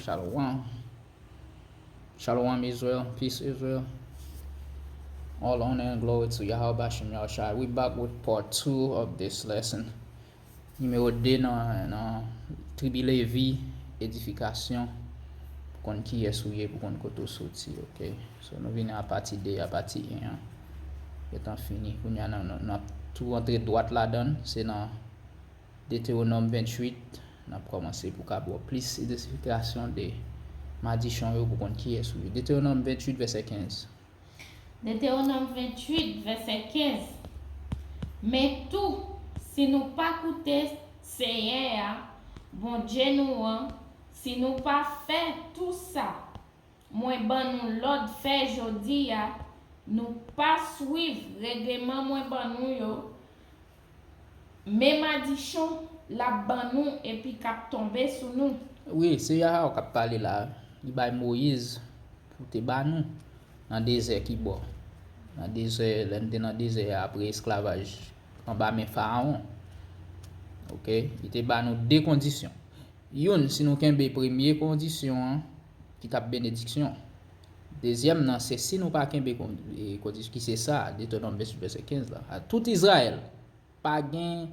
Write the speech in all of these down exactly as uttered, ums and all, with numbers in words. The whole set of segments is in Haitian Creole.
Shalom. Shalom, Israel. Peace, Israel. All honor and glory to Yahweh Bashem Yahushua. We back with part two of this lesson. Nimewo de nan, nan tribi Levi, edifikasyon, pou konn kiyès ou ye, pou konn kote ou soti, ok? So, nou vini a pati de a, pati en an. Gentan fini. Kounye a, n ap tou antre dwat ladan l. Se nan Detewonòm venntuit, n ap kòmanse pou ka ba w plis esplikasyon de madichon yo pou konn kiyès ou ye. Detewonòm venntuit, vèsè kenz. Detewonòm venntuit, vèsè kenz. Men tou, si nou pa koute Seyè a, Bondye nou an, si nou pa fè tou sa mwen ban nou lòd fè jodi a, nou pa swiv regleman mwen ban nou yo, men madichon l ap ban nou epi k ap tonbe sou nou. Wi, se Yahweh k ap pale la. Li bay Moyiz pou te ba nou nan dezè ki bò. Nan dezè, lè n te nan dezè a apre esklavaj anba men Farawon. Ok? Li te ba nou de kondisyon. Youn, si nou kenbe premye kondisyon an, ki t ap benediksyon. Dezyèm nan, se si nou pa kenbe kon-, e, kondisyon, ki se sa, Detewonòm venntuit, vèsè kenz la. A tout Izrayèl, pa gen,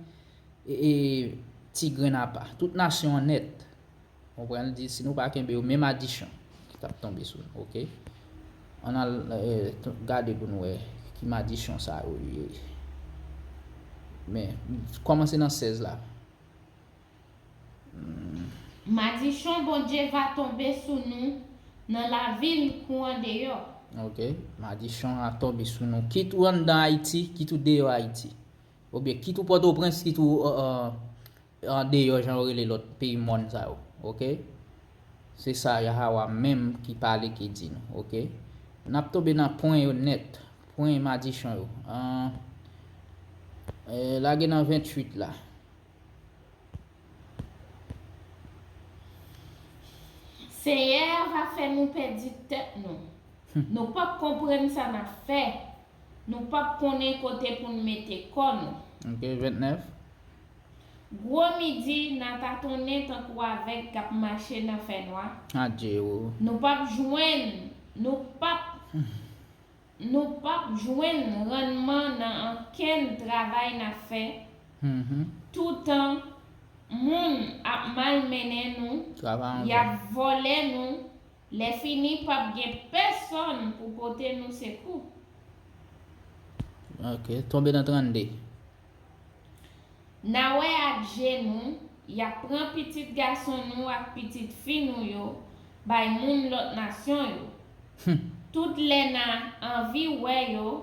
e, e, ti grenn apa. Tout nasyon an nèt. Konprann, li di, si nou pa kenbe yo, men madichon ki t ap tonbe sou nou, ok? Ann al, e, t-, gade pou nou wè ki madichon sa yo ye. Men, kòmanse nan sèz la. Hmm. Madichon Bondye va tonbe sou nou nan lavil kou andeyò. Ok. Madichon a tonbe sou nou. Kit ou anndan Ayiti, kit ou deyò Ayiti. Oubyen kit ou Pòtoprens, kit ou, euh, euh, andeyò, jan yo rele lòt peyi mòn sa yo. Ok? Se sa Yahawa menm ki pale ki di nou. Ok? N ap tonbe nan pwen yo nèt. Pwen madichon yo. An, eh, lage nan venntuit la. Senyè a va fè nou pèdi tèt nou. Hmm. Nou p ap konprann sa n ap fè. Nou p ap konnen kote pou n mete kò nou. Ok, vennèf. Gwo midi, n a tatonnen tankou avèg k ap mache nan fènwa. Adje o. Nou p ap jwenn, nou p ap, hmm, nou p ap jwenn rannman nan ankenn travay n ap fè. Mhm. Toutan moun ap malmennen nou, travay anven, y ap vòlè nou, lè fini p ap gen pèsonn pou pote nou sekou. Ok, tonbe nan trannde. N a wè ak je nou, y ap pran pitit gason nou ak pitit fi nou yo bay moun lòt nasyon yo. Hmm. Tout lè n a anvi wè yo,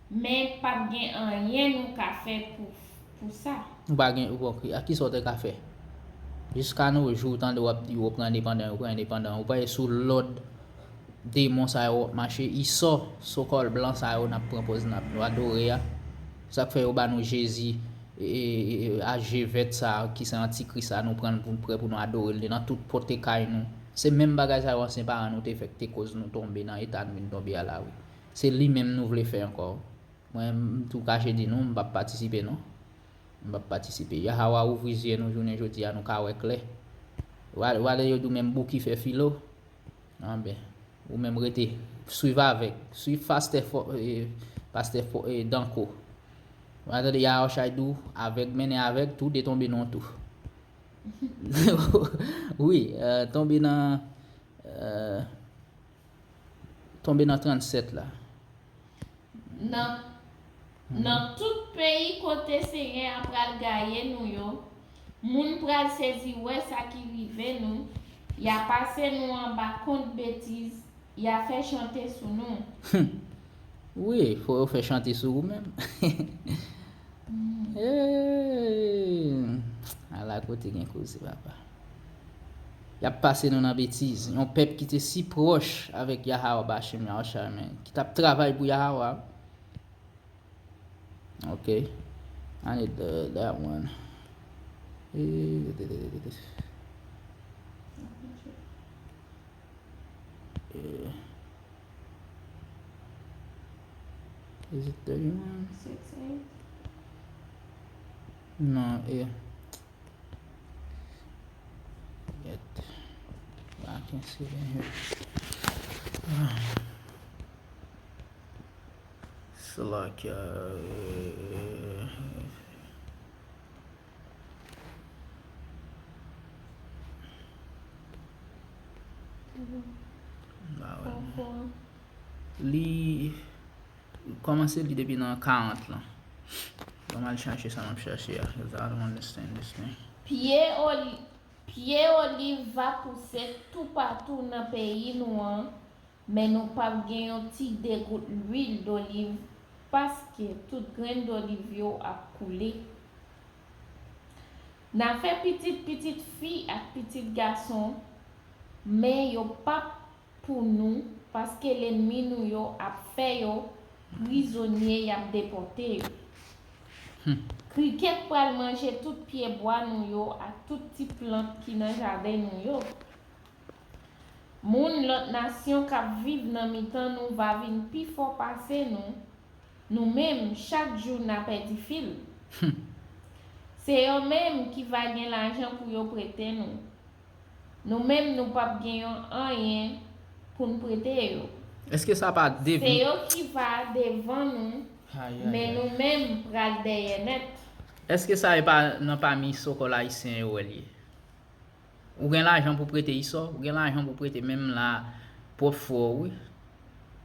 men p ap gen anyen nou ka fè pou, pou sa. Nou pa gen, bon, a kisa w te ka fè? Jiska no jou, w tande w ap di yo pran endepandan, yo pran endepandan. Ou pa sou lòd demon sa yo w ap mache, Esau, sokòl blan sa yo n ap pran pòz n ap, nou adore a. Sa k fè yo ba nou Jezi, e, e, e, a je vèt sa a, ki se antikris sa a, nou pran l pou n prè pou nou adore l nan tout pote kay nou. Se menm bagay sa yo ansyen paran nou te fè k te koz nou tonbe nan eta n vin tonbe a la wi. Se li menm nou vle fè ankò. Mwen, m tou kache di nou, m p ap patisipe non. M p ap patisipe. Yahawa ouvri zye nou jounen jodi a, nou ka wè klè. Wa-, wale yo di w menm Bouki fè filo. Anben, ou menm rete, swiv avèg. Swiv pastè fò, e, pastè fò, e, Danko. Ou tande Yahawa Chay di w, avèg mennen avèg, tou de tonbe nan yon tou. Wi, e, tonbe nan, e, tonbe nan trannsèt la. Nan, nan tout peyi kote Senyè a pral gaye nou yo, moun pral sezi wè sa ki rive nou, y a pase nou anba kont betiz, y a fè chante sou nou. Hmm. Wi, fò yo fè chante sou ou menm. Mm. Hey, ala kote gen koze, papa. Y ap pase nou nan betiz. Yon pèp ki te si pwòch avèk Yahawa Bashim Yahushua, men, ki t ap travay pou Yahawa. Ok. I need the, that one. Eh, eh, is it thirty-one? Six eight? Non, eh. Get back Can't see it in here. Slack, uh, Ba wè. Li kòmanse li depi nan karant lan. Ban m al chache sa m ap chache a, 'cause I don't understand this thing. Pye oli-, pye oliv va pouse toupatou nan peyi nou an, men nou p ap gen yon ti degout lwil doliv, paske tout grenn doliv yo ap koule. N a fè pitit pitit fi ak pitit gason, men yo p ap pou nou, paske lènmi nou yo ap fè yo prizonye, y ap depòte yo. Hmm. Krikèt pral manje tout pyebwa nou yo ak tout ti plant ki nan jaden nou yo. Moun lòt nasyon k ap viv nan mitan nou va vin pi fò pase nou. Nou menm, chak jou n a pèdi fil. Hmm. Se yo menm ki va gen lajan pou yo prete nou. Nou menm, nou p ap gen yon anyen pou n prete yo. Èske sa pa devi- Se yo ki va devan nou, Ay, ay, men ay. Nou menm pral dèyè nèt. Èske sa e pa nan pami sokòl ayisyen yo wè l ye? Ou gen lajan pou prete Esau, ou gen lajan pou prete menm la pwòp frè w, wi,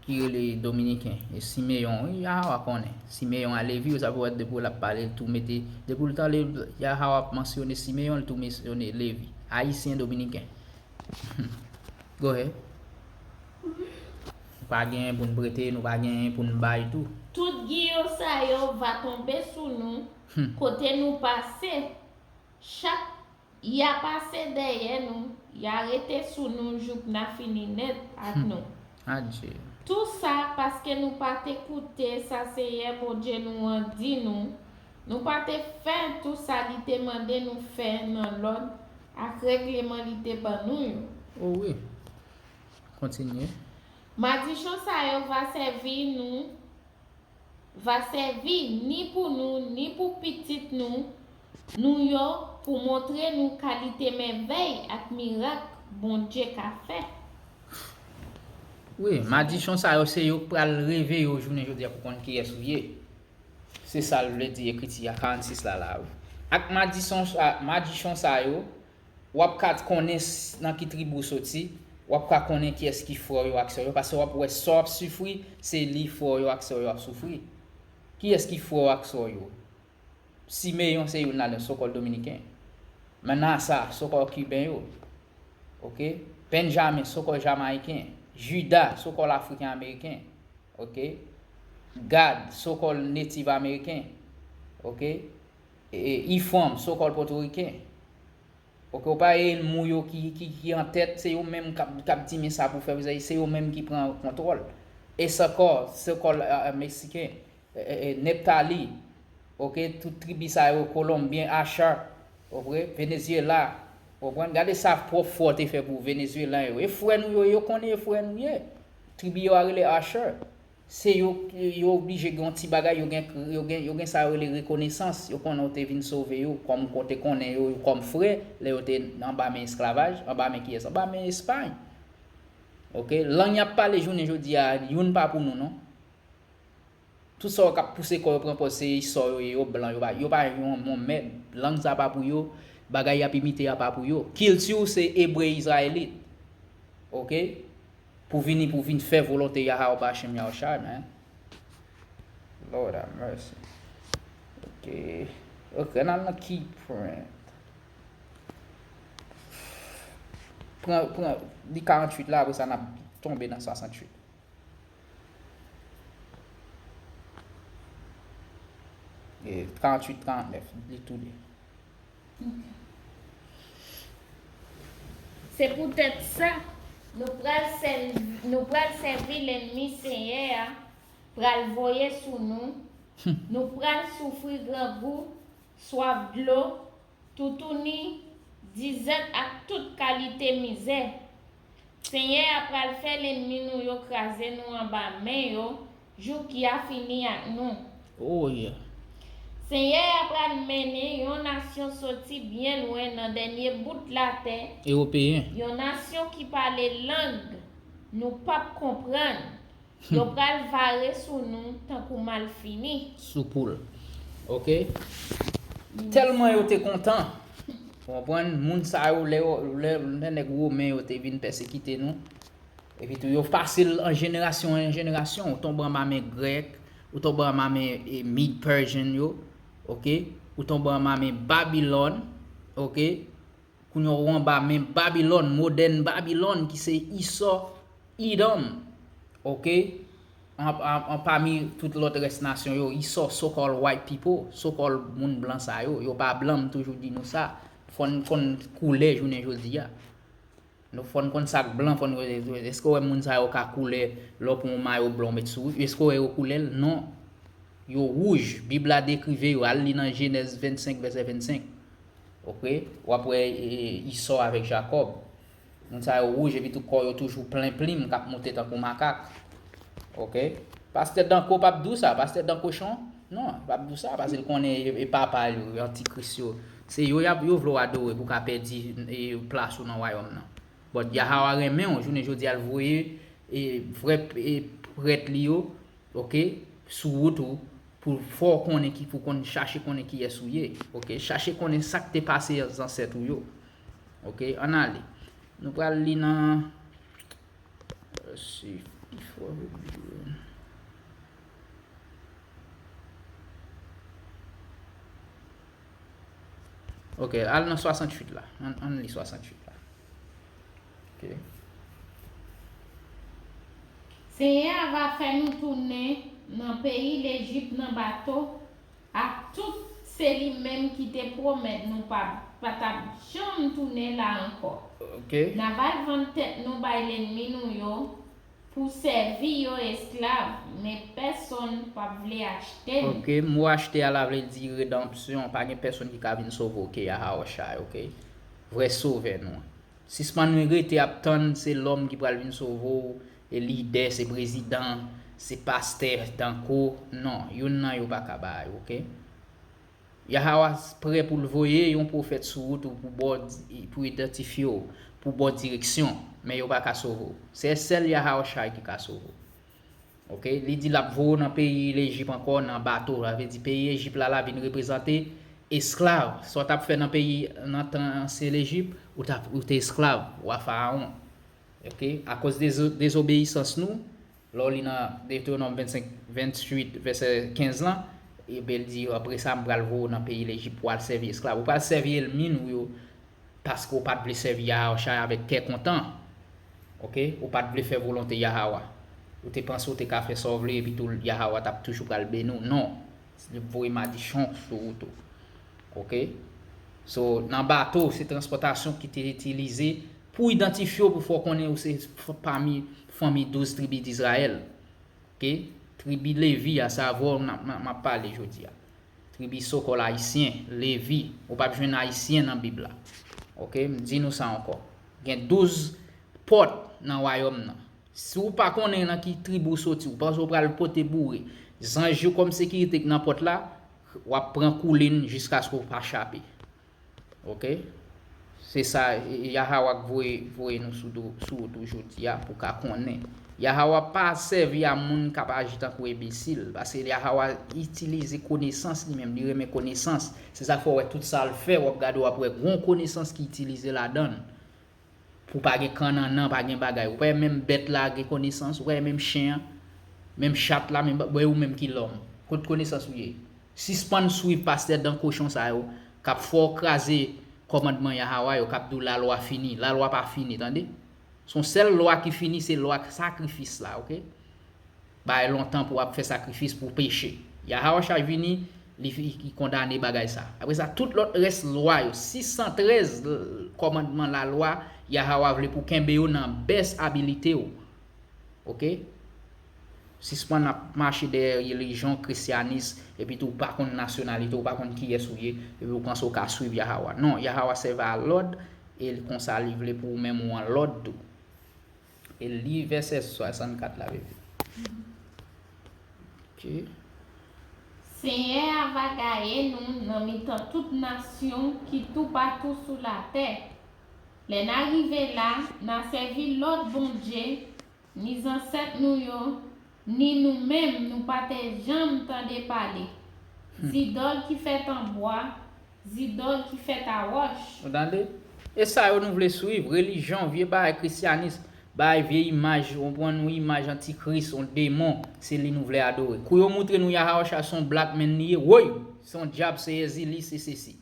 ki rele Dominiken, e Simeyon, wi, Yahawa konnen. Simeyon a Levi, sa pou wè depi w l ap pale, l tou mete, depi w l tande Yahawa ap mansyone Simeyon, l tou mansyone Levi. Ayisyen Dominiken. Go ahead. Nou pa genyen pou n prete, nou pa genyen pou n bay tou. Tout giyon sa yo va tonbe sou nou, Hmm. kote nou pase. Chak y a pase dèyè nou, y a rete sou nou jouk n a fini nèt ak Hmm. nou. Adje. Tou sa paske nou pa te koute sa Senyè Bondye nou an di nou, nou pa te fè tou sa li te mande nou fè nan lòd ak règleman li te ban nou yo. O wi. Kontinye. Madichon sa yo va sèvi nou, va sèvi ni pou nou, ni pou pitit nou, nou yo, pou montre nou kalite mèvèy ak mirak Bondye ka fè. Wi, madichon sa yo, se yo k pral reve yo jounen jodi a pou konn kiyès ou ye. Se sa l vle di ekriti a karannsis la, la, wi. Ak madichon sa, madichon sa yo, w ap ka konnen s-, nan ki tribi w soti, w ap ka konnen kiyès ki frè w yo ak sè w yo, paske w ap wè sa w ap soufri, se li frè w yo ak sè w yo ap soufri. Kiyès ki frè w ak sè w yo? Simeyon se youn ladan, sokòl dominiken. Manasa, sokòl kiben yo. Oke? Benjamen, sokòl jamayiken. Jida, sokòl afriken ameriken. Oke? Gad, sokòl netiv ameriken. Oke? E, e, Ifranm, sokòl pòtoriken. Oke, ou pa wè enmi w yo ki, ki, ki an tèt, se yo menm k ap, k ap di men sa pou fè, se yo menm ki pran kontwòl. Esakò, sokòl, e, e, meksiken, e, e, e, Neptali, oke, tout tribi sa yo, Kolonbyen, Acha, oke, Venezyela, konprann? Gade sa pwòp frè w te fè pou Venezwelan yo. E frè nou yo, yo konnen e frè nou ye. Tribi yo a rele Acha. Se yo, yo oblije gen yon ti bagay, yo gen, yo gen, yo gen sa yo rele rekonesans. Yo konnen w te vin sove yo, kòm w te konnen yo, kòm frè, lè yo te anba men esklavaj, anba men kiyès? Anba men Espay. Oke? Lang y ap pale jounen jodi a, youn pa pou nou, non. Tout sa yo k ap pouse kò yo pran pòz se Esau yo ye, yo blan, yo pa, yo pa yon, yon mèd. Lang sa pa pou yo, bagay y ap imite a pa pou yo. Kilti w se ebre izrayelit. Oke? Pou vini, pou vin fè volonte Yahawah Bashim Yahushua, man. Lord have mercy. Ok. Ok, n al nan key print. Pran, pran, li karanntuit la, apre sa n ap tonbe nan swasanntuit. E, karanntuit, karannèf, li tou de. Se poutèt sa, nou pral sèl-, nou pral sèvi lènmi Senyè a pral voye sou nou. Nou pral soufri grangou, swaf dlo, toutouni, dizèt ak tout kalite mizè. Senyè a pral fè lènmi nou yo kraze nou anba men yo, jouk y a fini ak nou. Oh, yeah. Senyè a pral mennen yon nasyon soti byen lwen nan dènye bout latè, Ewopeyen. Yon nasyon ki pale lang nou p ap konprann. Yo pral vare sou nou tankou malfini. Sou poul. Ok? Tèlman yo te kontan. Ou konprann? Moun sa yo, lè, lè, lè nèg Women yo te vin pèsekite nou, epi tou, yo pase l an jenerasyon an jenerasyon. Ou tonbe anba men Grèk, ou tonbe anba men e, Mid Persian yo, ok? Ou tonbe anba men Babilòn, ok? Kounye a ou anba men Babilòn, modèn Babilòn, ki se Esau, Edom, ok? An, an, an pami tout lòt rès nasyon yo, Esau, so-called white people, so-called moun blan sa yo, yo pa blan, m toujou di nou sa, fò n konn koulè jounen jodi a. Nou fò n konn sa k blan, fò n konn, èske w wè moun sa yo ka koulè, lè w pran yon mayo blan w met sou, èske w wè yo koulè l? Non. Yo wouj, Bib la dekrive yo, al li nan Jenèz vennsenk, vèsè vennsenk. Ok? W ap wè e, Esau avèk Jakòb. Moun sa yo wouj, epi tou kò yo toujou plen plim k ap moute tankou makak. Ok? Pastè Danko p ap di w sa, pastè Dankochon, non, p ap di w sa, paske l konnen e, e papa yo, e antikris yo. Se yo y ap, yo vle w adore pou w ka pèdi e, plas ou nan wayòm nan. But Yahawa renmen w, jounen jodi a l voye e, vrè e, prèt li yo, ok, sou wout ou, pou fè w konnen ki, pou konn chache konnen kiyès ou ye, ok, chache konnen sa k te pase zansèt ou yo, ok, ann ale. Nou pral li nan, let's see, before we begin. Ok, al nan swasanntuit la. Ann, ann li swasanntuit la. Ok. Senyè a va fè nou tounen nan peyi Lejip nan bato, ak tout se li menm ki te pwomèt nou pa, pa t ap janm tounen la ankò. Ok. N a va vann tèt nou bay lènmi nou yo, pou sèvi yo esklav, men pèsonn p ap vle achte n. Ok, mo achte a la vle di redanpsyon, pa gen pèsonn ki ka vin sove w ke Yahawashai, ok? Vrè sovè nou an. Sispann rete ap tann se lòm ki pral vin sove w, e lidè, se prezidan, se pastè, tankou, non, youn nan yo pa ka bay, ok? Yahawa prè pou l voye yon pwofèt sou wout ou pou ba w di, pou idantifye w, pou ba w direksyon, men yo pa ka sove w. Se sèl Yahawashai ki ka sove w. Ok? Li di l ap voye w nan peyi Lejip ankò, nan bato. Sa vle di peyi Ejip la, la vin reprezante esklav. Sa w t ap fè nan peyi, nan tan ansyen Lejip, ou t ap, ou te esklav, wa Farawon. Ok? Akoz dezo-, dezobeyisans nou, lè w li nan Detewonòm vennsenk, venntuit, vèsè kenz lan, ebyen, l di, apre sa, m pral voye w nan peyi Lejip pou w al sèvi esklav. Ou pral sèvi ènmi nou yo, paske w pa t vle sèvi Yahawashai avèk kè kontan. Ok? Ou pa t vle fè volonte Yahawa. Ou te panse w te ka fè sa w vle, epi tou Yahawa t ap toujou pral beni w. Non. Li voye madichon sou wout ou. Ok? So, nan bato, se transpòtasyon ki te itilize pou idantifye w, pou fè w konnen ou se f-, pami fanmi douz tribi Dizrayèl. Ok? Tribi Levi a, se avè w m ap, m ap, m ap pale jodi a. Tribi sokòl ayisyen, Levi. Ou p ap jwenn ayisyen nan Bib la. Ok? M di nou sa ankò. Gen douz pòt nan wayòm nan. Si w pa konnen nan ki tribi w soti, ou panse w pral pote boure, zanj yo kòm sekirite k nan pòt la, w ap pran koulin jiskaske w pa chape. Ok? Se sa, e, e, Yahawa k voye, voye nou sou do, sou wout ou jodi a pou w ka konnen. Yahawa pa sèvi a moun k ap aji tankou enbesil, paske Yahawa itilize konesans li menm, li renmen konesans. Se sa k fè w wè tout sa l fè, w ap gade, w ap wè gon konesans ki itilize ladan l. Pou pa gen kannannan, pa gen bagay. Ou pa wè menm bèt la gen konesans, ou pa wè menm chen an, menm chat la, menm, wè ou menm ki lòm. Kot konesans ou ye? Sispann swiv pastè dan kochon sa yo, k ap fè w kraze kòmandman Yahawa yo, k ap di w lalwa fini. Lalwa pa fini, tande. Se yon sèl lwa ki fini, se lwa sakrifis la, ok? Bay lontan pou w ap fè sakrifis pou peche. Yahawashai vini, li, li kondane bagay sa. Apre sa, tout lòt rès lwa yo, sis san trèz l-, kòmandman lalwa, Yahawa vle pou kenbe yo nan bèst abilite w. Ok? Sispann ap mache dèyè relijyon, krisyanis, epi tou w pa konn nasyonalite w, w pa konn kiyès ou ye, epi w panse w ka swiv Yahawa. Non, Yahawa sèvi a lòd, e l-, konsa li vle pou ou menm ou an lòd tou. E li vèsè swasannkat la, bebe. Ok. Senyè a va gaye nou nan mitan tout nasyon ki toupatou sou latè. Lè n a rive la, n a sèvi lòt bondye, ni zansèt nou yo, ni nou menm nou pa te janm tande pale. Zidòl ki fèt an bwa, zidòl ki fèt a wòch. Ou tande? E sa yo nou vle swiv, relijyon, vye bagay, krisyanis, bagay, vye imaj, ou konprann, yon imaj antikris, yon demon, se li nou vle adore. Kou yo moutre nou Yahawashai se yon black man li ye, woy, se yon dyab, se Ezilis, se sesi.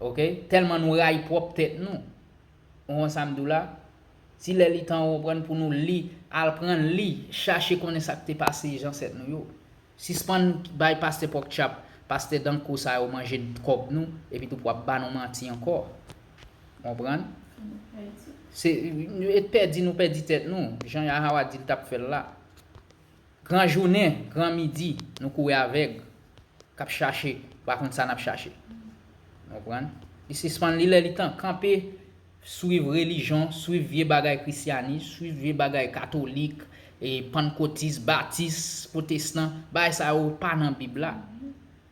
Ok? Tèlman nou rayi pwòp tèt nou. Ou konn sa m di w la? Si lè li tan ou konprann pou nou li, al pran li, chache konnen sa k te pase zansèt nou yo. Sispann bay pastè pòkchap, pastè danko sa yo manje kòb nou, epi tou pou ap ba nou manti ankò. Konprann? Se, e pèdi nou pèdi tèt nou, jan Yahawa di l t ap fè l la. Gran jounen, gran midi, nou kouri avèg, k ap chache, pa konn sa n ap chache. Konprann? Li sispann li lè li tan, kanpe, swiv relijyon, swiv vye bagay krisyanis, swiv vye bagay katolik, e pannkotis, batis, pwotestan, bagay sa yo pa nan Bib la.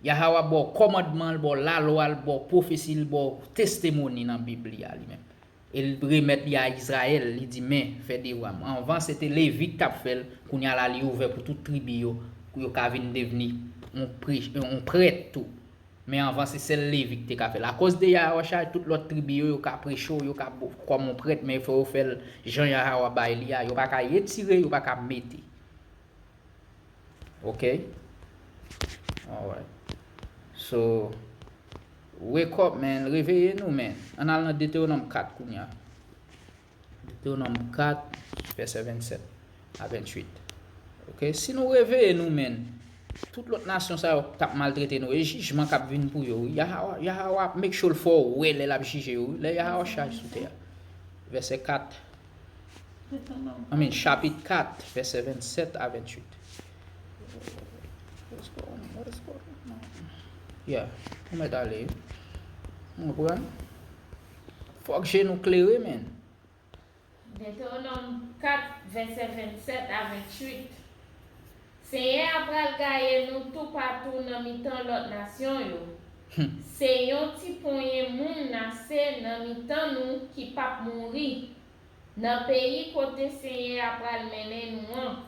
Yahawa ba w kòmandman, l ba w lalwa, l ba w pwofesi, l ba w testimoni nan Bib li a li menm. E l remèt li a Izrayèl, li di, men, fè devwa m. Anvan, se te Levi k t ap fè l, kounye a la, li ouvè pou tout tribi yo, pou yo ka vin devni yon pre-, yon prèt tou. Men anvan, se sèl Levi ki te ka fè l. Akoz de Yahawashai, tout lòt tribi yo, yo ka preche w, yo ka bo-, kòm yon prèt, men fò yo fè l jan Yahawa bay li a. Yo pa ka retire, yo pa ka mete. Ok? Alright. So, wake up, man. Reveye nou, man. Ann al nan Detewonòm kat kounye a. Detewonòm kat, vèsè vennsèt a venntuit. Ok? Si nou reveye nou, man, tout lòt nasyon sa yo t ap maltrete nou, e jijman k ap vin pou yo, wi. Yahawa, Yahawa ap make sure l fè w wè lè l ap jije yo, wi. Lè Yahawashai sou tè a. Vèsè kat. Anmin, chapit kat, vèsè vennsèt a venntuit. What is going on? What is going on? Yeah, ou mèt ale. Ou konprann? Fòk je nou klere, men. Detewonòm kat, vèsè vennsèt a venntuit. Senyè a pral gaye nou toupatou nan mitan lòt nasyon yo. Se yon ti ponyen moun n a se nan mitan nou ki p ap mouri, nan peyi kote Senyè a pral mennen nou an.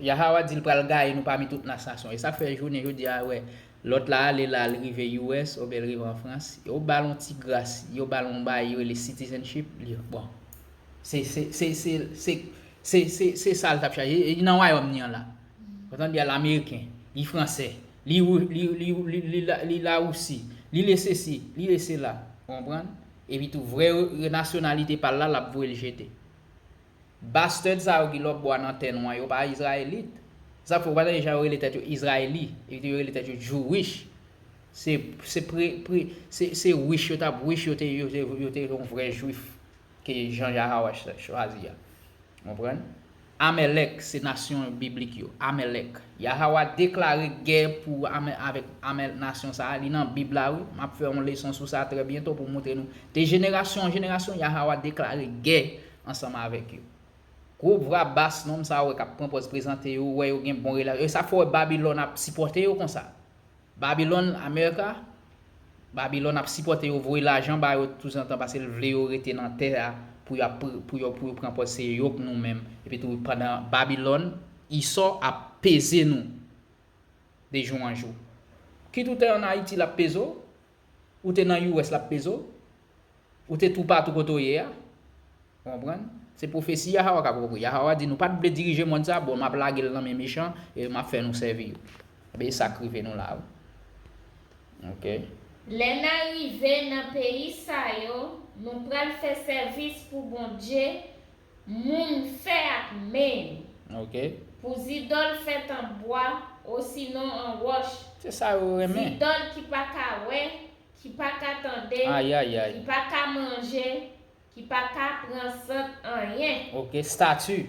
Yahawa di l pral gaye nou pami tout nas-, nasyon. E sa fè jounen jodi a, wè, lòt la ale la, l rive U S, oubyen l rive an Frans, yo ba l yon ti gras, yo ba l yon bagay, yo rele citizenship, li, bon. Se, se, se, se, se, se, se, se sa l t ap chache. E nan wayòm li an la. Ou tande, li ameriken, li fransè, li, li, li, li, li, la, li Lawousi, li le sesi, li le sela. Ou konprann? Epi tou, vrè re-, nasyonalite pa l la, l ap voye l jete. Bastard sa yo ki lòt bò a nan tè nou an, yo pa Izrayelit. Sa fè w pa tande jan yo rele tèt yo Izrayeli, epi tou yo rele tèt yo Jewish. Se, se pre, pre, se, se wish yo t ap wish yo te, yo te, yo te yon vrè jwif ke jan Yahawa ch-, chwazi a. Konprann? Amèlèk se nasyon biblik yo. Amèlèk. Yahawa deklare gè pou Amè-, avèk Amè-, nasyon sa a. Li nan Bib la, wi. M ap fè yon leson sou sa trè byento pou montre nou. De jenerasyon an jenerasyon, Yahawa deklare gè ansanm avèk yo. Gwo vwa bas nonm sa yo wè k ap pran pòz prezante yo, wè yo gen bon relasyon. E sa fè w wè Babilòn ap sipòte yo konsa. Babilòn, America, Babilòn ap sipòte yo, voye lajan ba yo touzantan paske l vle yo rete nan tè a pou y ap pr-, pou yo, pou yo pran pòz se yo k nou menm. Epi tou, pandan Babilòn, Isò ap peze nou de jou an jou. Kit ou te ann Ayiti, l ap peze w, ou te nan U S, l ap peze w. Ou te toupatou kote w ye a. Ou konprann? Se pwofesi Yahawa k ap ranpli. Yahawa di nou pa t vle dirije mond sa, bon, m ap lage l nan men mechan e m ap fè nou sèvi yo. Ebyen, e sa k rive nou la, wi. Ok. Lè n a rive nan peyi sa yo, nou pral fè sèvis pou Bondye, moun fè ak men. Ok. Pou zidòl fèt an bwa, osinon an wòch. Se sa yo renmen. Zidòl ki pa ka wè, ki pa ka tande, Ayayay. Ki pa ka manje, ki pa ka pran sant anyen. Ok, estati.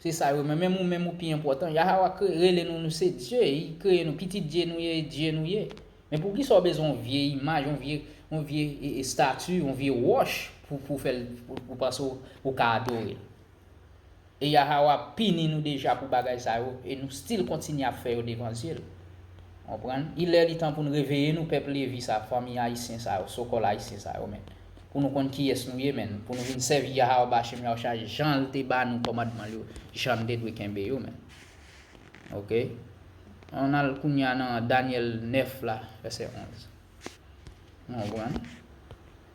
Se sa yo, men menm ou menm ou pi enpòtan. Yahawa kre-, rele nou, nou se Dye, li kreye nou, pitit Dye nou ye, Dye nou ye. Men poukisa w bezwen yon vye imaj, yon vye, yon vye e, estati, yon vye wòch pou, pou fè l, pou, pou panse w, ou ka adore l? E Yahawa pini nou deja pou bagay sa yo, e nou still kontinye ap fè yo devan zye l. Konprann? Li lè li tan pou n reveye nou, pèp Levi sa, fanmi ayisyen sa yo, sokòl ayisyen sa yo, men. Pou nou konn kiyès nou ye, men. Pou nou vin sèvi Yahawah Bashim Yahushua jan l te ba nou kòmandman l yo, jan n te dwe kenbe yo, men. Oke? Ann al kounye a nan Danyèl nèf la, vèsè onz. Nou konprann?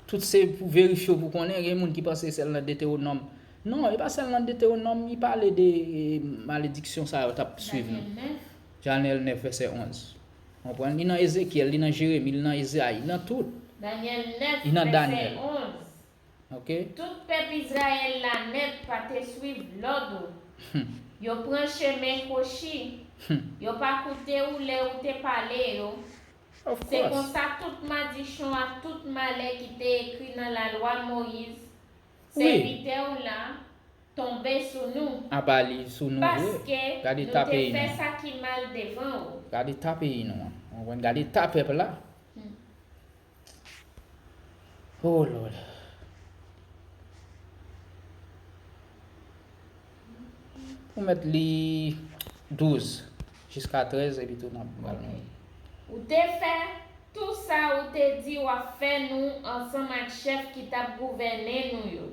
Tout se pou verifye w, pou konnen, gen moun ki panse sèl nan Detewonòm. Non, e pa sèl nan Detewonòm, li pale de, e, malediksyon sa yo t ap swiv nou. Danyèl nèf. Danyèl nèf, vèsè onz. Konprann? Li nan Ezekyèl, li nan Jeremi, li nan Ezayi, li nan tout. Danyèl nèf, vèsè onz. Li nan Danyèl. Oke? Tout pèp Izrayèl la nèt pa te swiv lòd ou. Hmm. Yo pran chemen kwochi. Hmm. Yo pa koute ou lè ou te pale yo. Of course. Se konsa tout madichon ak tout malè ki te ekri nan lalwa Moyiz, wi, sèvitè w la, tonbe sou nou. Apa li sou nou vre. Paske nou te fè sa ki mal devan ou. Gade ta peyi nou an. Ou konprann? Gade ta pèp la. Hmm. Oh Lord. Ou mèt li douz jiska trèz epi tou n ap pral. Ok. Ou te fè tou sa ou te di w ap fè nou ansanm ak chèf ki t ap gouvène nou yo.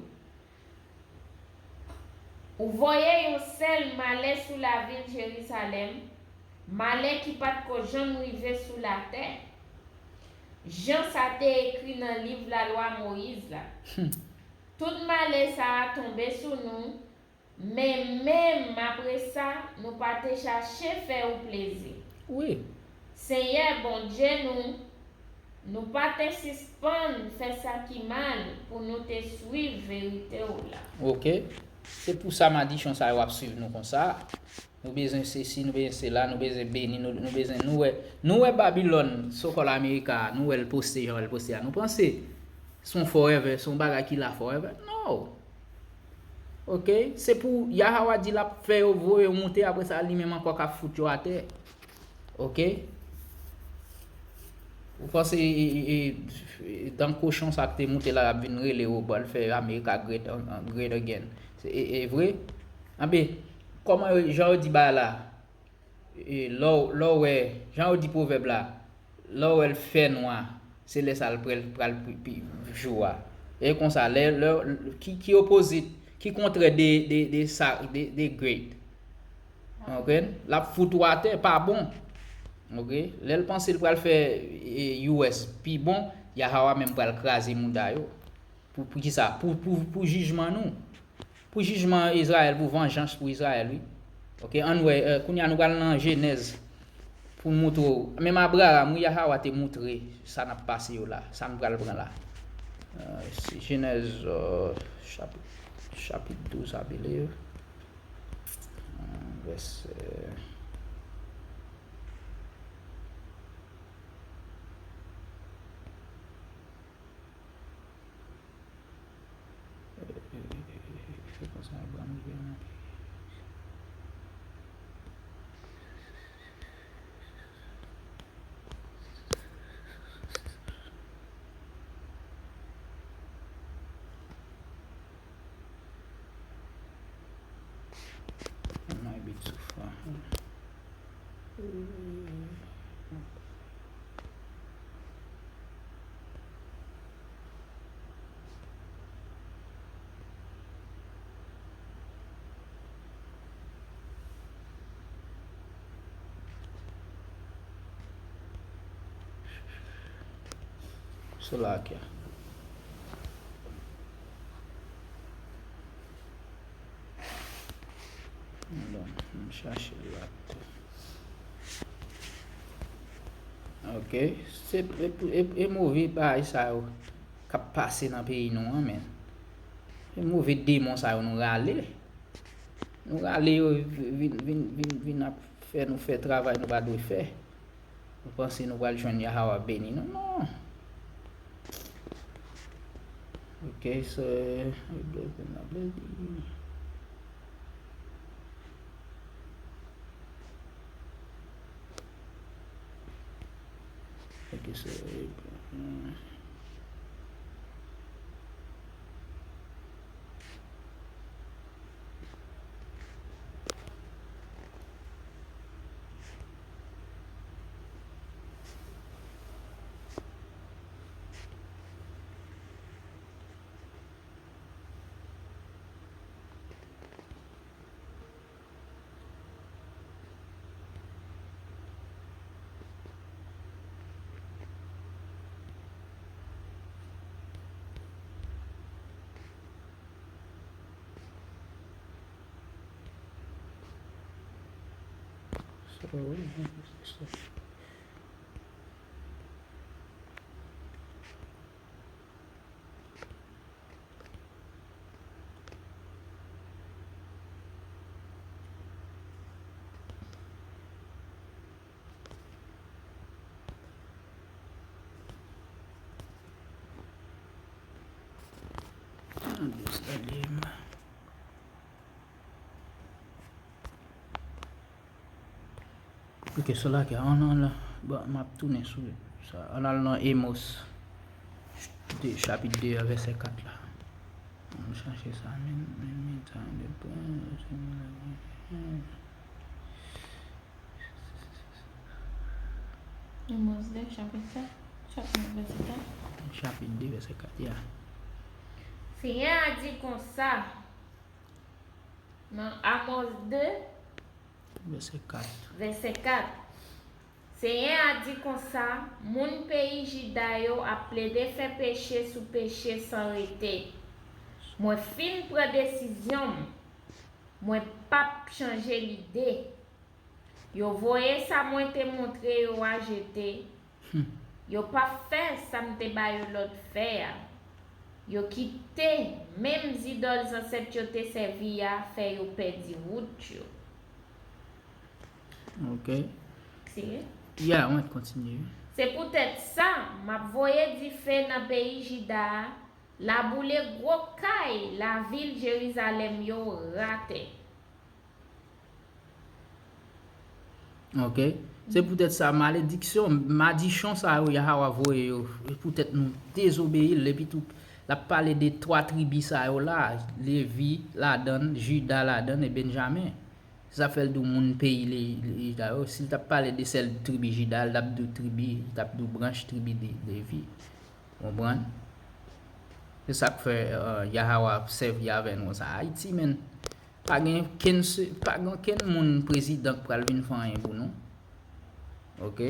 Ou voye yon sèl malè sou lavil Jerizalèm, malè ki pa t ko janm rive sou latè, jan sa te ekri nan liv lalwa Moyiz la. Hmm. Tout malè sa a tonbe sou nou, men menm apre sa, nou pa te chache fè ou plezi. Wi. Senyè Bondye nou, nou pa te sispann fè sa ki mal pou nou te swiv verite w la. Oke. Se pou sa madichon sa yo ap swiv nou konsa. Nou bezwen sesi, nou bezwen sela, nou bezwen beni, nou, nou bezwen, nou wè, nou wè Babilòn, sokòl Amerika a, nou wè l poste jan w wè l poste a. Nou panse se yon forever, se yon bagay ki la forever? No. Oke? Se pou Yahawah di l ap fè yo voye yo moute, apre sa, li menm ankò k ap fout yo atè. Oke? Ou panse, e, e, e, e, dan kochon sa k te moute la, y ap vin rele yo, bò, l fè America great, an, an, great again. Se, e, e vre? Anben, kòman yo, jan yo di bagay la, e, lè w, lè w wè, jan yo di pwovèb la, lè w wè l fè nwa, se lè sa l prè, pral pi, pi, jou a. E konsa, lè, lè, ki, ki opozit, ki kontrè de, de, de sa, de, de great. Ou konprann? L ap fout ou atè, pa bon. Oke? Lè l panse l pral fè, e, U S pi bon, Yahawah menm pral kraze mouda yo. Pou, pou ki sa? Pou, pou, pou jijman nou. Pou jijman Izrayèl, pou vanjans pou Izrayèl, wi. Oke, ann wè, e, kounye a nou pral nan Jenèz pou n moutre w. Menm Abraram, wi, Yahawah te moutre sa n ap pase yo la, sa n pral pran la. E, se Jenèz, e, chapit, chapit douz, I believe. E, vèsè, e, It might be too far. Selakia. Hold on, m chache l la tou. Ok, se, e, e, e move bagay sa yo k ap pase nan peyi nou an, men. E move demon sa yo nou rale. Nou rale yo vin, vin, vin, vin ap fè nou fè travay nou pa dwe fè. Nou panse nou pral jwenn Yahawah beni nou? Non. Ok, so, ok, so, So, Ok, so la ke an, an, la, bon, m ap tounen sou sa. Ann al nan Amos, de, chapit de a, vèsè kat la. Ann chache sa, men, men, men, sa, de, Amos de, chapit kat, chapit de, vèsè kat. Chapit de, vèsè kat, ya. Senyè a di konsa, nan Amos de, vèsè kat. Vèsè kat. Senyè a di konsa, moun peyi Jida yo ap plede fè peche sou peche san rete. Mwen fin pran desizyon m. Mwen p ap chanje lide. Yo voye sa mwen te montre yo a jete. Hmm. Yo p ap fè sa m te ba yo lòd fè a. Yo kite menm zidòl zansèt yo te sèvi a fè yo pèdi wout yo. Ok. Serye? Ya, mwen kontinye. Se poutèt sa, m ap voye dife nan peyi Jida a, l a boule gwo kay lavil Jerizalèm yo atè. Ok. Se poutèt sa, malediksyon, madichon sa yo, Yahawa voye yo, poutèt nou dezobeyi l, epi tou, l ap pale de twa tribi sa yo la, Levi ladan l, Jida ladan l, e Benjamen. Se sa fè l di w moun peyi Li-, Li-, Jida yo. Si l t ap pale de sèl tribi Jida, l t ap di w tribi, li t ap di w branch tribi de Levi. Konprann? Se sa k fè, euh, Yahawa ap sèvi avè nou konsa. Ayiti, menn, pa gen kenn se-, pa gen kenn moun prezidan k pral vin fè anyen pou nou. Ok?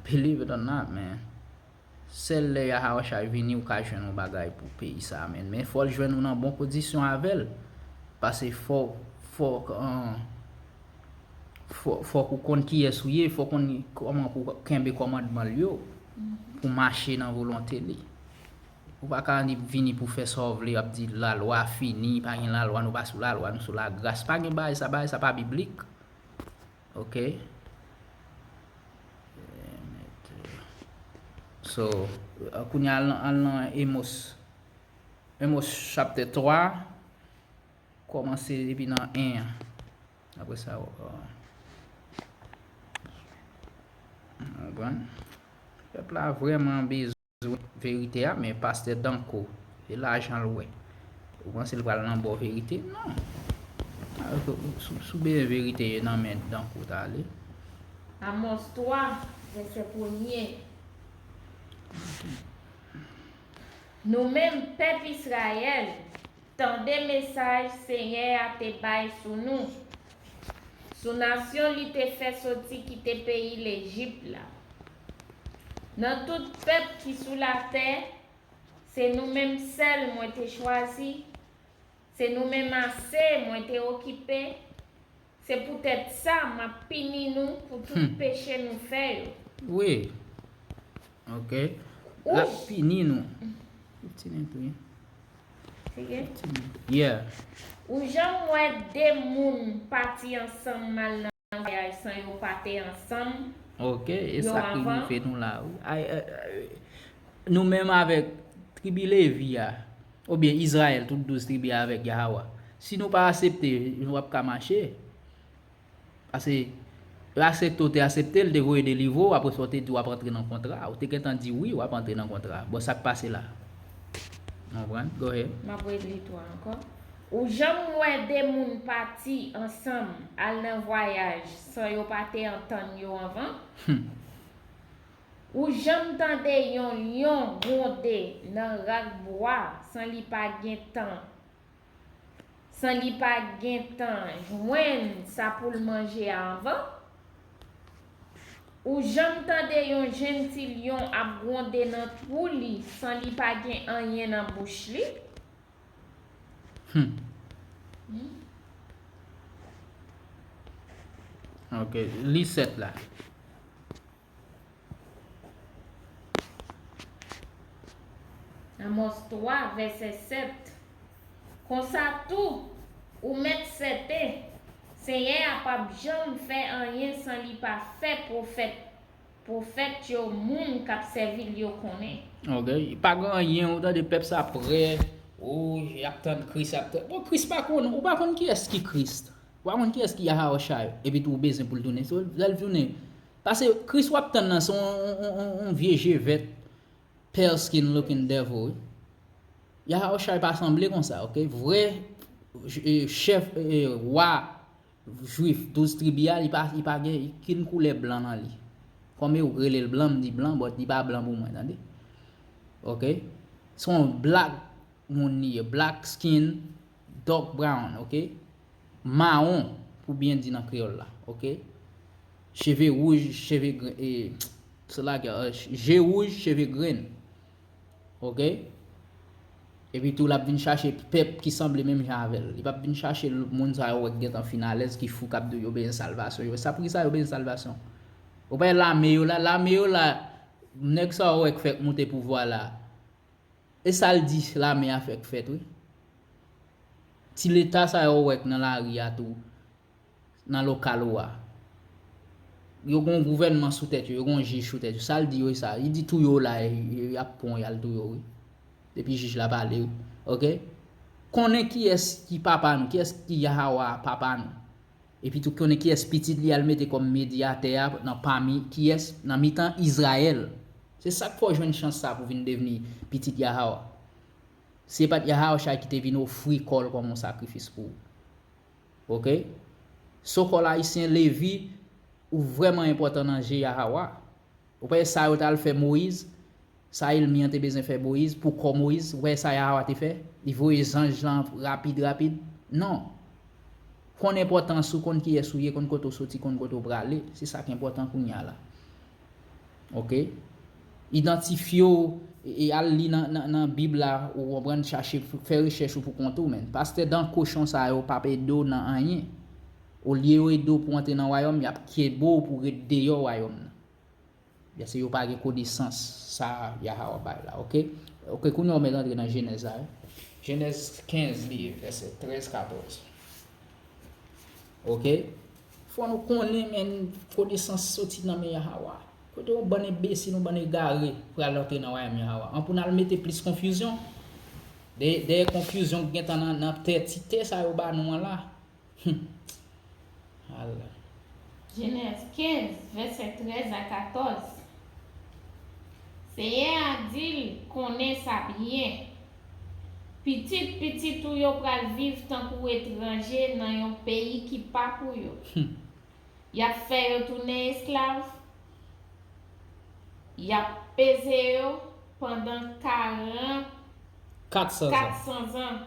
Believe it or not, man. Sèl lè Yahawashai vini, ou ka jwenn yon bagay pou peyi sa a, men, men fò l jwenn ou nan bon kondisyon avè l. Paske fò, fò, an, fò, fòk ou konn kiyès ou ye, fòk ou konn kòman pou w kenbe kòmandman l yo, pou w mache nan volonte li. Ou pa ka annik vini pou fè sa w vle, ap di lalwa fini, pa gen lalwa, nou pa sou lalwa, nou sou lagras. Pa gen bagay sa, bagay sa pa biblik. Ok. So, kounye a al nan, al nan Amos. Amos chapter twa, kòmanse depi nan en an. Apre sa, w konprann? Pèp la vrèman bezwen verite a, men pastè Danko, se lajan l wè. Ou panse l pral nan bò verite? Non. Sou, sou bezwen verite ye nan men Danko t ale. Amòs twa, vèsè premye. Nou menm, pèp Izrayèl, tande mesaj Senyè a te bay sou nou, sou nasyon li te fè soti kite peyi Lejip la. Nan tout pèp ki sou latè, se nou menm sèl mwen te chwazi, se nou menm ase mwen te okipe, se poutèt sa m ap pini nou pou tout peche nou fè yo. Wi. Ok. L ap pini nou. Fifteen and three. Fifteen. Yeah. Ou janm wè de moun pati ansanm al nan vwayaj san yo pa te ansanm? Ok, e sa ki rive nou la, wi. Ay, ay, ay, nou menm avèk tribi Levi a, oubyen Izrayèl, tout douz tribi a avèk Yahawa. Si nou pa aksepte, nou p ap ka mache. Paske yo aksepte, w te aksepte, l te voye delivre w, apre sa w te di w ap antre nan kontra. Ou te gentan di wi, w ap antre nan kontra. Bon, sa k pase la? Ou konprann? Go ahead. M ap reli twa ankò. Ou janm wè de moun pati ansanm al nan vwayaj san yo pa te antann yo anvan? Hmm. Ou janm tande yon lyon gwonde nan rak bwa san li pa gentan, san li pa gentan jwenn sa pou l manje a anvan? Ou janm tande yon jennti lyon ap gwonde nan twou li san li pa gen anyen nan bouch li? Hmm. Hmm. Ok, li sèt la. Amòs twa, vèsè sèt. Konsa tou, ou mèt sèten, Senyè a p ap janm fè anyen san li pa fè pwofèt pwofèt yo, moun k ap sèvi l yo konnen. Ok, pa gen anyen, ou tande pèp sa prè, ou y ap tann Kris, y ap tann. Bon, Kris pa konn, ou pa konn kiyès ki Kris. Ou pa konn kiyès ki Yahawashai, epi tou ou bezwen pou l tounen. So, lè l tounen. Paske Kris w ap tann nan, se yon, yon, yon, yon vye je vèt, pale skin looking devil, wi. Yahawashai pa sanble konsa, ok? Vrè, eh, chèf, eh, wa, jwif, douz tribi a, li pa, li pa gen okenn koulè blan nan li. Kòm yo rele l blan, m di blan, but li pa blan pou mwen, tande? Ok? Se yon black moun li ye, black skin, dark brown, ok? Mawon, pou byen di nan kreyòl la, ok? Cheve wouj, cheve gre-, e, se la ke, eh, je wouj, cheve grenn. Ok? Epi tou, l ap vin chache pèp ki sanble menm jan avè l. Li p ap vin chache moun sa yo wè k gentan fin alèz, ki fou, k ap di yo bezwen salvasyon. Yo, sa poukisa yo bezwen salvasyon? Ou pa wè lame yo la, lame yo la, nèg sa yo wè k fèk moute pouvwa la. E sa l di lame a fèk fèt, wi. Ti leta sa yo wè k nan lari a tou, nan lokal ou a. Yo gon gouvènman sou tèt yo, yo gon jij sou tèt yo. Sa l di yo, e sa. Li di touye w la, y, y ap pran w, y al touye w, wi. Depi jij la pale, wi. Ok? Konnen kiyès ki papa nou, kiyès ki Yahawa papa nou. Epi tou konnen kiyès pitit li al mete kòm medyatè a nan pami kiyès, nan mitan Izrayèl. Se sa k fè w jwenn chans sa pou vin devni pitit Yahawa. Se pa t Yahawashai ki te vin ofri kò l kòm yon sakrifis pou ou. Ok? Sokòl ayisyen, Levi, ou vrèman enpòtan nan je Yahawa. Ou pa wè sa yo t al fè Moyiz? Sa ènmi an te bezwen fè Moyiz, pou kò Moyiz, ou pa wè sa Yahawa te fè? Li voye zanj lan rapid, rapid. Non. Konn enpòtans ou, konn kiyès ou ye, konn kote w soti, konn kote w prale. Se sa k enpòtan kounye a la. Ok? Idantifye w e, e al li nan, nan, nan Bib la, ou konprann, chache, fè rechèch ou pou kont ou, men. Pastè dan kochon sa yo p ap ede w nan anyen. Olye yo ede w pou w antre nan wayòm, y ap kenbe w pou w ret deyò wayòm nan. Paske yo pa gen konesans sa Yahawa bay la, ok? Ok, kounye a ou mèt antre nan Jenèz la, wi. Jenèz kenz li ye, vèsè trèz, katòz. Ok? Fò nou konnen, men, konesans soti nan men Yahawa. Kote yon bann enbesil, yon bann egare pral antre nan wayòm Yahawa? An pou n al mete plis konfizyon? Dèyè, dèyè konfizyon ki gentan nan, nan tè, ti tè sa yo ba nou an la. Hmm. Allah. Jenèz kenz, vèsè trèz a katòz. Senyè a di l, konnen sa byen. Pitit pitit ou yo pral viv tankou etranje nan yon peyi ki pa pou yo. Hmm. Y ap fè yo tounen esklav. Y ap peze yo pandan karant, Kat san zan. Kat san zan.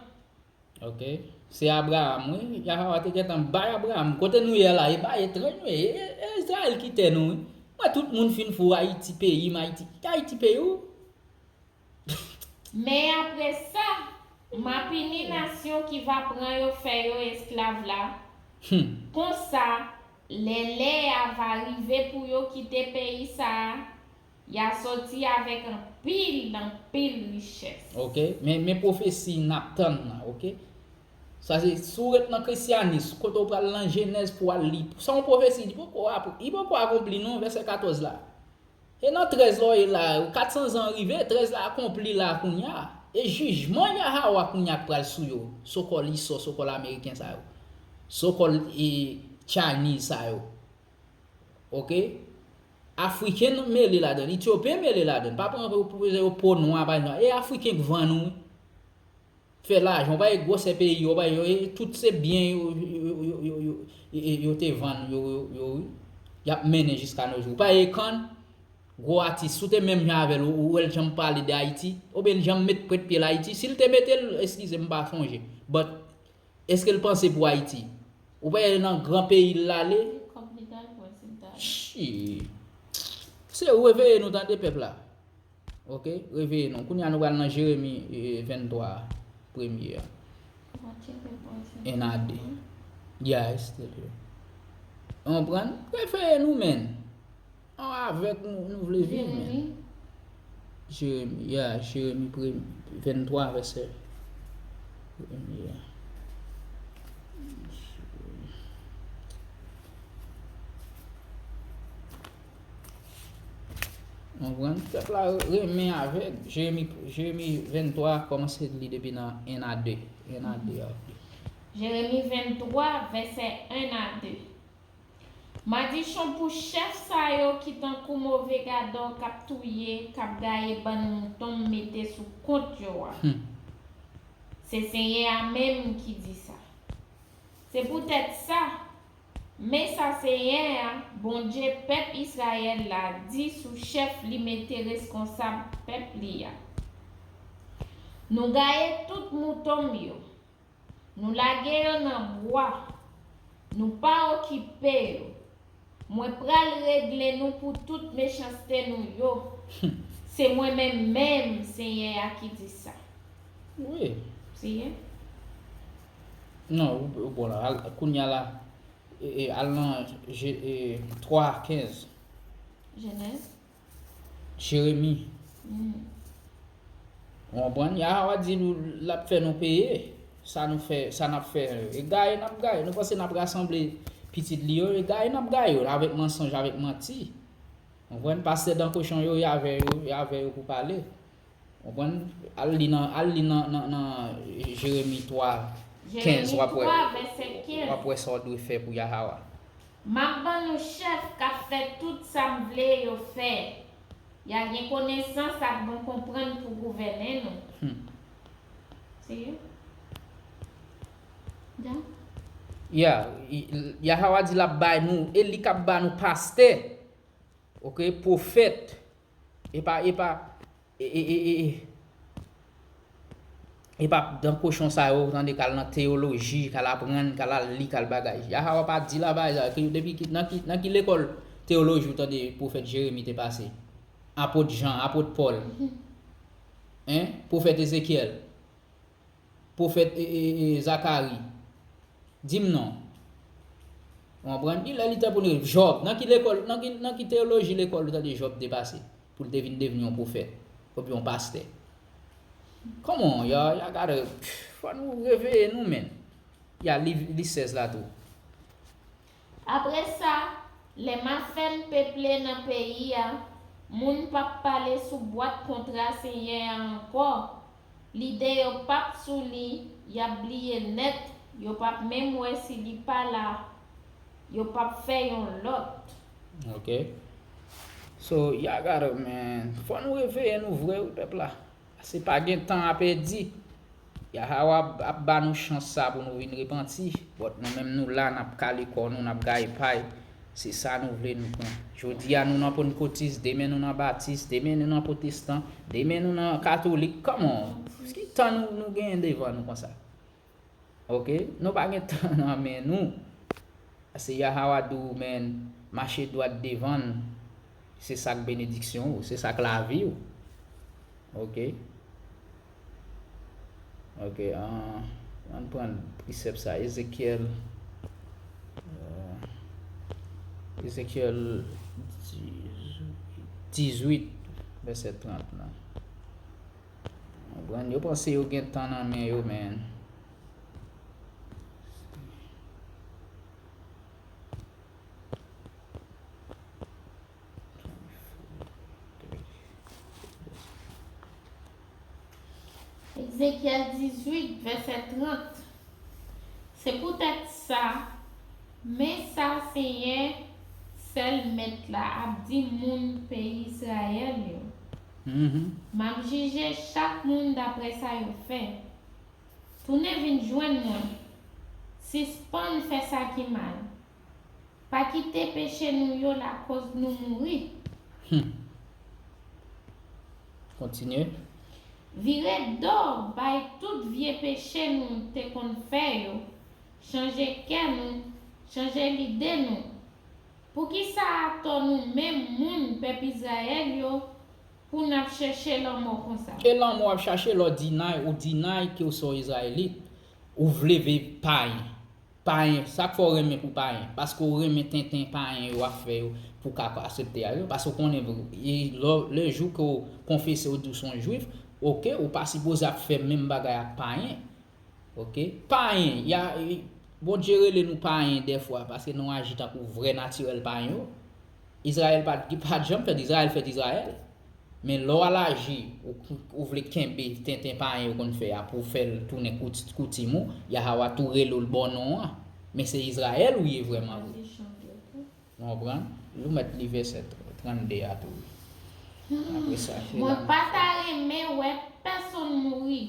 Ok. Se Abraram, wi. Yahawa te gentan bay Abraram. Kote nou ye la, e bay etranj nou ye. E, e Izrayèl ki tè nou, wi. Mwen, tout moun fin fou Ayiti peyi m, Ayiti. Ayiti peyi w? Men apre sa, m a pini nasyon ki va pran yo fè yo esklav la. Hmm. Konsa, lè lè a va rive pou yo kite peyi sa a, y a soti avèk anpil, anpil richès. Ok, men, men pwofesi n ap tann nan, ok? Sa se, si w ret nan Krisyanis, kote w pral nan Jenèz pou w al li. Se yon pwofesi, li poko, li poko akonpli non, vèsè katòz la. E nan trèz la w ye la, kat san zan rive, trèz la akonpli la kounye a. E jijman Yahawa kounye a k pral sou yo. Sokòl Isò, sokòl Ameriken sa yo. Sokòl e Chinese sa yo. Ok? Afriken mele ladan, Etyopen mele ladan. Pa pran pou yo po nwa, pa nwa. E Afriken k vann ou. Fè lajan, ou pa e gwosè peyi yo, pa yo, e tout se byen yo, yo, yo, yo, yo, yo, yo, yo te vann yo, yo, yo, y ap mennen jiska no jou. Ou pa e kann, gwo atis, si w te menm jan avè l, ou, ou wè l janm pale de Ayiti, oubyen l janm met pwent pye l Ayiti, si l te mete l, eskize m, m pa sonje, but èske l panse pou Ayiti? Ou pa e nan gran peyi l l ale? Kòb li t al pran si l t ale. Shit. Se reveye nou tande pèp la. Ok, reveye nou. Kounye a nou pral nan Jeremi, eh, venntwa, premye a. N a de. Yeah, it's still here. Konprann? Prefere nou, menn. An avèg nou, nou vle viv, menn. Jeremi. Jeremi, yeah, Jeremi pre-, venntwa vèsè. Jeremi, yeah. Konprann? Pèp la renmen avèg. Jeremi, Jeremi venntwa, kòmanse li depi nan en a de. En a de, ok. Jeremi venntwa, vèsè en a de. Madichon pou chèf sa yo ki tankou move gadò k ap touye, k ap gaye bann mouton m mete sou kont yo a. Hmm. Se Senyè a menm ki di sa. Se poutèt sa, men sa Senyè a, Bondye pèp Izrayèl la, di sou chèf li mete reskonsab pèp li a: Nou gaye tout mouton m yo. Nou lage yo nan bwa. Nou pa okipe yo. Mwen pral regle nou pou tout mechanste nou yo. Se mwen menm menm, Senyè a, ki di sa. Wi. Siye? Non, ou, ou bon la. Al, kounye a la, e, e, al nan Je-, e, twa kenz. Jenèz. Jeremi. Hmm. Ou konprann? Yahawa di nou l ap fè nou peye sa nou fè, sa n ap fè. E gaye n ap gaye. Nou panse n ap rasanble pitit li yo, e gaye n ap gaye yo avèk mansonj, avèk manti. Ou konprann? Pastè dan kochon yo, y avè yo, y avè yo pou pale. Ou konprann? Al li nan, al li nan, nan, nan Jeremi twa, kenz, w ap wè, w ap wè sa w dwe fè pou Yahawa. M ap ban nou chèf k ap fè tout sa m vle yo fè. Y a gen konesans ak bon konprann pou gouvène nou. Hmm. Siye? Ya, i, Yahawa di l ap bay nou, e li k ap ba nou pastè, oke, pwofèt. E pa, e pa, e, e, e, e, e. E pa dan kochon sa yo, tande, k al nan teyoloji, k al aprann, k al, al li, k al bagay. Yahawa pa di la bagay sa, ke depi ki, nan ki, nan ki lekòl teyoloji ou tande pwofèt Jeremi te pase? Apot Jan, apot Pòl. Hein? Pwofèt Ezekyèl. Pwofèt, e, e, e, Zakari. Di m non. Ou konprann? Li lè li te pou nou Jòb. Nan ki lekòl, nan ki, nan ki teyoloji lekòl ou tande Jòb te pase pou l te vin devni yon pwofèt oubyen yon pastè? Come on, y'all, y'all gotta, fò nou reveye nou, menn. Ya, li, li sèz la tou. Apre sa, lè m a fè n peple nan peyi a, moun p ap pale sou bwat kontra Senyè a ankò. Lide yo p ap sou li, y ap bliye nèt, yo p ap menm wè si li pa la, yo p ap fè yon lòt. Ok. So, y'all gotta, man, fò nou reveye nou vre, wi, pèp la. Paske pa gen tan a pèdi. Yahawa ap, ap ba nou chans sa pou nou vin repanti. But nou menm nou la, n ap kale kò nou, n ap gaye pay. Se sa nou vle nou pran. Jodi a nou nan Pantkotis, demen nou nan Batis, demen nou nan Pwotestan, demen nou nan Katolik. Come on, ki tan nou, nou genyen devan nou konsa? Ok? Nou pa gen tan nan men nou. Paske Yahawa di w, men, mache dwat devan l, se sa k benediksyon ou, se sa k lavi w. Ok? Ok, an, ann pran presèp sa. Ezekyèl, euh, Ezekyèl dizuit, vèsè trant lan. Konprann? Yo panse yo gen tan nan men yo, men. Ezekyèl dizuit, vèsè trant. Se poutèt sa, men sa Senyè, sèl Mèt la, ap di moun peyi Izrayèl yo: M ap jije chak moun daprè sa yo fè. Tounen vin jwenn mwen. Sispann fè sa ki mal. Pa kite peche nou yo lakòz nou mouri. Hmm. Kontinye. Vire do bay tout vye peche nou te konn fè yo. Chanje kè nou, chanje lide nou. Poukisa atò nou menm moun pèp Izrayèl yo pou n ap chèche lanmò konsa? E lanmò w ap chache lè w deny, ou deny ke w se yon Izrayelit, ou vle viv payen. Payen, sa k fè w renmen pou payen? Paske w renmen tenten payen yo ap fè yo pou w ka aksepte a yo. Paske w konnen, e lè, le jou ke w konfese, w di w se yon jwif, oke, ou pa sipoze ap fè menm bagay ak payen. Oke? Payen, y a, e, Bondye rele nou payen dèfwa, paske nou aji tankou vrè natirèl payen yo. Izrayèl pa t, pa t janm fèt, Izrayèl fèt Izrayèl. Men lè w al aji, ou, ou vle kenbe tenten payen yo konn fè a pou w fè l tounen kout-, koutim ou, Yahawa tou rele w l ba w non an. Men se Izrayèl ou ye vrèman vre. Nou konprann? Nou mèt li vèsè trannde a tou. Apre sa, se Mwen la pa ta renmen wè pèsonn mouri.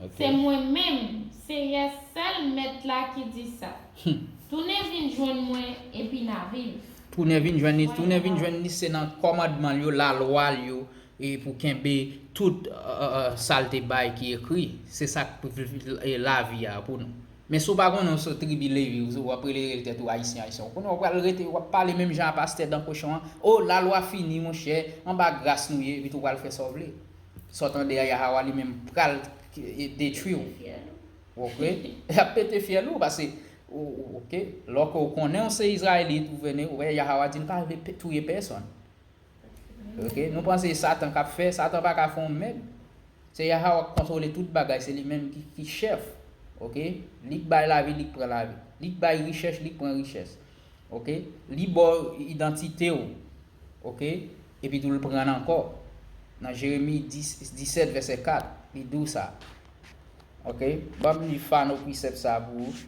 Ok. Se mwen menm, Seyè sèl Mèt la ki di sa. Tounen vin jwenn mwen epi n a viv. Tounen vin jwenn li, tounen vin jwenn li, se nan kòmandman l yo, lalwa l yo, e pou kenbe tout, euh, euh, sa l te bay ki ekri. Se sa k, e, lavi a pou nou. Men si w pa konnen w se tribi Levi, w, w ap rele, rele tèt ou Ayisyen, Ayisyen. Ou konnen w pral rete, w ap pale menm jan a pastè dan kochon an. O, lalwa fini, monchè, anba gras nou ye, epi tou w pral fè sa w vle. Sa w tande a, Yahawa li menm pral, e, detwi w. Oke? L ap pete fyèl ou, paske, o, o, oke? Lòske w konnen w se Izrayelit, ou vene, ou wè Yahawa di l pa vle pe-, touye pèsonn. Oke? Nou panse Satan k ap fè, Satan pa ka fè yon mèd. Se Yahawa k kontwole tout bagay, se li menm ki, ki chèf. Oke? Li k bay lavi, li k pran lavi. Li k bay richès, li k pran richès. Oke? Li ba w idantite w. Oke? Epi tou l pran l ankò. Nan Jeremi dis, disèt vèsè kat, li di w sa. Oke? Ban m li fano presèp sa pou ou,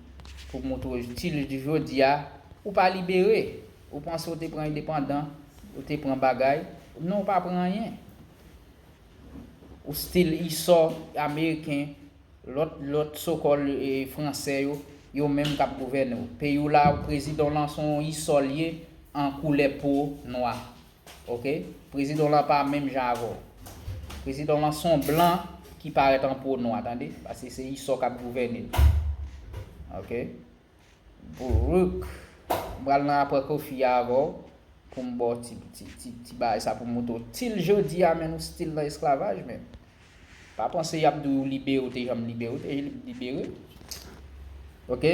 pou montre w, ti jodi a, ou pa libere. Ou panse w te pran endepandan, ou te pran bagay. Non, ou pa pran anyen. Ou still Esau, Ameriken, lòt, lòt sokòl, e, fransè yo, yo menm k ap gouvène w. Peyi w la, prezidan w lan se yon Esau l ye an koulè po nwa. Oke? Prezidan w lan pa menm jan avè w. Prezidan w lan se yon blan ki parèt an po nwa, tande? Paske se Esau k ap gouvène l. Oke? Baruch, m pral nan apre kofi a avè w pou m ba w ti, ti, ti, ti bagay sa pou m montre w. Til jodi a, men, nou still nan esklavaj, men. Pa panse y ap di w libere, w te janm libere, w te libere. Oke?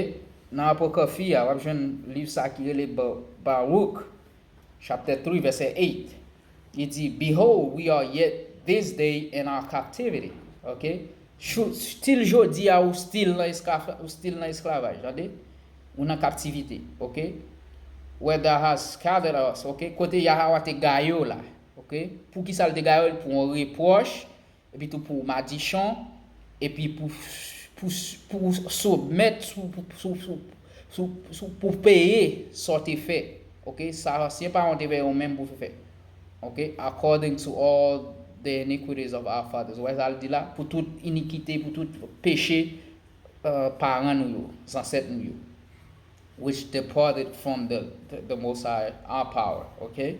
Nan apre kofi a, w ap jwenn liv sa ki rele Ba-, Baruch, chapter three, verse eight. Li di, "Behold, we are yet this day in our captivity." Oke? Chou-, still jodi a, ou still nan esklav-, ou still nan esklavaj, tande? Ou nan kaptivite, oke? "Where thou hast scattered us," oke? Kote Yahawa te gaye w la, oke? Pou ki sa l te gaye w? Pou yon repwòch, epi tou pou madichon, epi pou, pou, pou soumèt sou, sou, sou, sou, sou, pou peye sa w te fè. Oke? Sa ansyen paran w te fè yo menm pou fè. Oke? "According to all the iniquities of our fathers." Wè sa l di la? Pou tout inikite, pou tout peche, euh, paran nou yo, zansèt nou yo. "Which departed from the, the, the Most High, our power." Oke?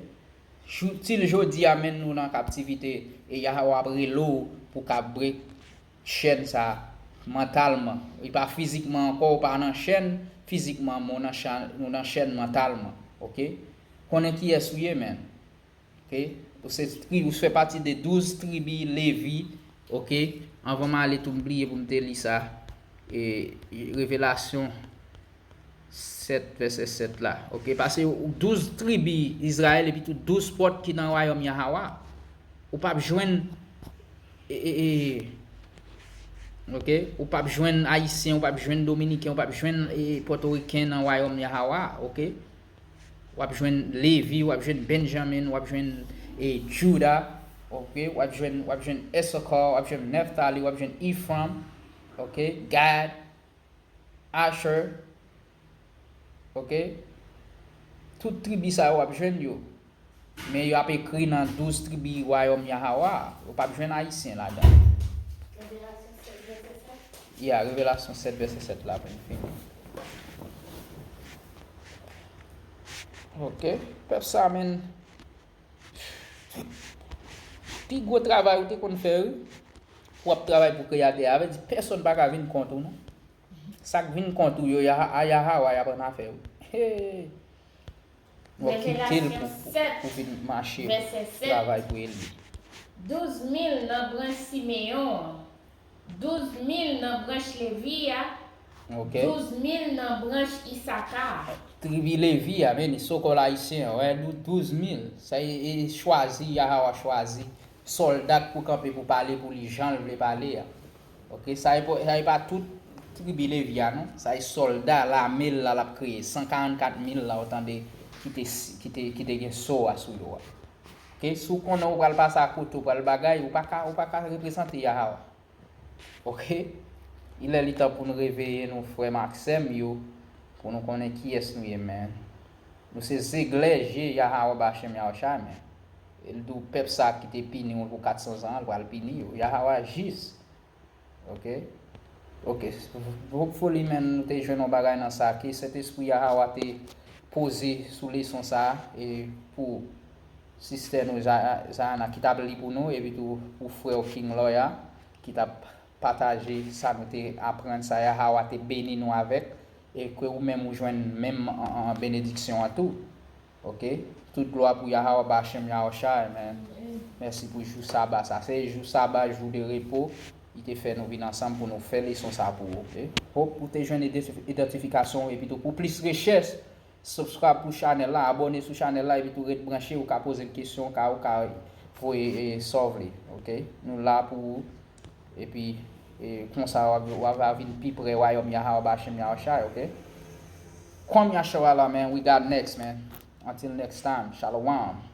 Jou-, til jodi a, men nou nan kaptivite, e Yahweh ap rele w pou w ka brek chèn sa mantalman. Li pa fizikman ankò, ou pa nan chèn fizikman, men ou nan chan-, ou nan chèn mantalman. Oke? Konnen kiyès ou ye, men. Oke? Ou se tri-, ou fè pati de douz tribi Levi. Oke? Anvan m ale tou, m bliye pou m te li sa. E, e Revelasyon sèt, vèsè sèt la. Oke? Pase douz tribi Izrayèl epi tou douz pòt ki nan wayòm Yahawa. Ou p ap jwenn, e, e, e, oke? Ou p ap jwenn Ayisyen, ou p ap jwenn Dominiken, ou p ap jwenn, e, Pòtoriken nan wayòm Yahawa, oke? W ap jwenn Levi, w ap jwenn Benjamin, w ap jwenn, e, Juda, oke? W ap jwenn, w ap jwenn Issachar, w ap jwenn Neftali, w ap jwenn Efrayim, oke? Gad, Asher, oke? Tout tribi sa yo w ap jwenn yo. Men yo ap ekri nan douz tribi wayòm Yahawa. Ou p ap jwenn Ayisyen ladan. Revelasyon sèt, vèsè sèt? Ya, Revelasyon sèt, vèsè sèt la pou n fini. Oke. Pèp sa, men, pi gwo travay ou te konn fè, wi. Pou w ap travay pou Kreyatè a, vle di pèsonn pa ka vin kont ou, non. Sa k vin kont ou yo, Yaha-, a Yahawa y ap annafè, wi. Hey! W ap kite l pou, pou, pou vin mache, travay pou elve. Douz mil nan branch Simeyon an, douz mil nan branch Levi a, Ok. Douz mil nan branch Isaka. Tribi Levi a, men li sokòl ayisyen an, wè, dou- douz mil. Sa e, e chwazi, Yahawa chwazi sòlda k pou kanpe pou pale pou li jan l vle pale a. Ok, sa e, po- sa e pa tout tribi Levi a, non. Sa e sòlda, lame l la, l ap kreye. San karannkat mil la, ou tande, ki te, si- ki te, ki te gen so a sou yo a. Ok, si w konnen ou pral pase akote, ou pral bagay, ou pa ka, ou pa ka reprezante Yahawa. Ok? Il est le temps pou nou reveye nou, frè m ak sè m yo, pou nou konnen kiyès nou ye, men. Nou se zeglè je Yahawa Bachem Yahushai, men. E l di w pèp sa ki te pini w pou kat san zan an, l pral pini yo. Yahawa jis. Ok? Ok. Hopefully, men, nou te jwenn yon bagay nan sa ke Sentespri Yahawa te poze sou leson sa a, e pou sistè nou Za- Zayana ki t ap li pou nou, epi tou pou frè w King Loya ki t ap pataje sa nou te aprann, sa Yahawa te beni nou avèk, e ke ou menm ou jwenn menm an, an, an benediksyon an tou. Ok? Tout glwa pou Yahawa Bachem Yahushai, man. Mèsi pou jou saba sa. Se jou saba, jou de repo. Li te fè nou vin ansanm pou nou fè leson sa pou ou, ok? Hope ou te jwenn idantif- idantifikasyon epi tou pou plis rechèch, subscribe pou chanèl la, abòne sou chanèl la epi tou ret branche, ou ka poze l kesyon, ou ka, ou ka voye e, sa w vle, ok? Nou la pou ou, epi e, konsa w ap, w ap vin pi pre wayòm Yahawa Bachem Yahushai, ok? Kwam Yashawa la, man, we got next, man. Until next time, shalom.